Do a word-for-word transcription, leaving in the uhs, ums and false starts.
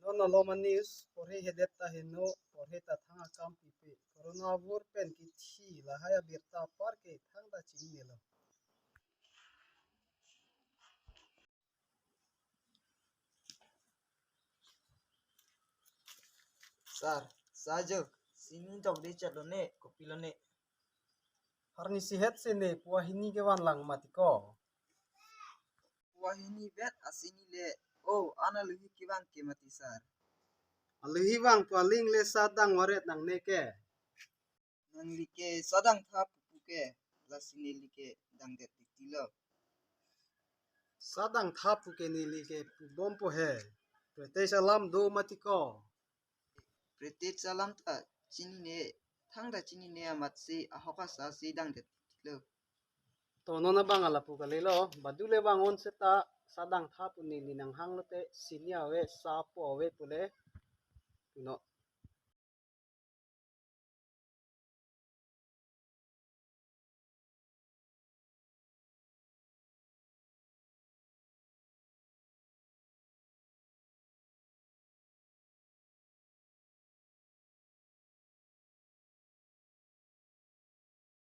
Non alom a-news porhe hedet ta heno, porhe ta thang akam pipe. Corona avur pen kithi lahai abirta apar ke thangta chininelo. Sir, sir jo, sini tokde chat lone, kopi lone. Arnisi het sene puahini kevan lang mati ko. Puahini vet asini le, oh, an aluhi kevang ke mati sir. Aluhi vang pu aling le sadang varet nangne ke. Nangli ke sadang tha pupu ke, lasi neli ke dangdet titilo. Sadang tha pu ke neli ke pubompo he. Protest alam do mati ko. Protest alam ta chinine, thangta chinine amatsi ahok asa si dangdet titilo. To non abang alapu kalilo, badu le vang-un seta sadang tha pu neli nanghang lote sini ave, sapo ave pule. Puno.